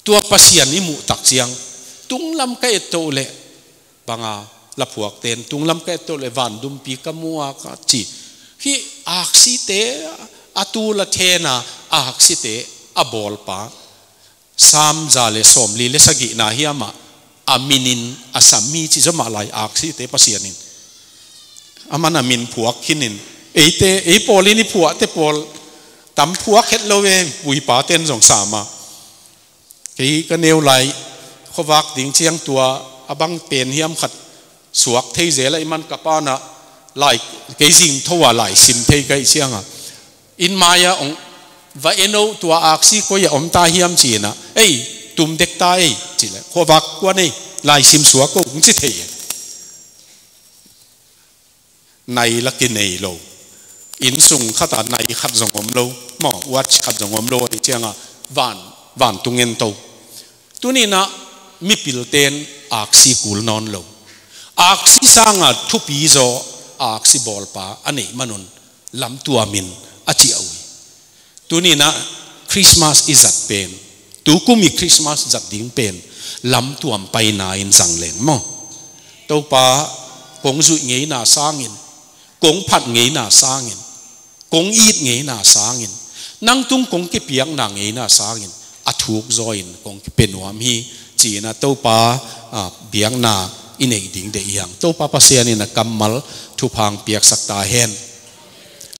tua Pasian i muh tak ciang, tunglam ka et to leh, banga laphuakte'n, tunglam ka et to leh vandumpi ka mu a ka ci. Ki aksite a tul a thena, aksite a bawlpa. Sam za le sawmli le sagihna hiamah a minin a sam mi ci zomah lai aksite Pasian in. Aman a min phuak khinin. Eite, ei pawl in i phuahte pawl tam phuak het lo e, puipa ten zong sama. Kei ka neu lai, khuavak ding ciang tua, a bang pen hiam khat suak thei zel a i man ka pana, lai, kei zing tho a lai sim thei ka i cianga. In maia ong, va eno tua aksi koi a om ta hiam cina. Ei, tum dek ta ei, cile. Khuavak kuan ei, lai sim suak ko, ong ci thei e. Nai la kinei lo. Inn sung khat a nai khat zong om lo. Maw, watch khat zong om lo, a i cianga van, van tung en to. Tuninah mipilten aksi kul nawn lo. Aksi sanga thupi zaw aksi bawlpa a neih manun lamtuamin a ciah uh hi. Tuninah Christmas i zat pen, tukum i Christmas zat ding pen lamtuam paina in zang leng maw. Topa, kong zuih ngeina sangin, kong phat ngeina sangin, kong it ngeina sangin, nang tung kong kipiakna ngeina sangin a thuk zaw in kong kipia nuam hi, ci-in a Topa, a, biakna i neih ding deih hi hang. Topa Pasian in a kammal thupha piaksak ta hen.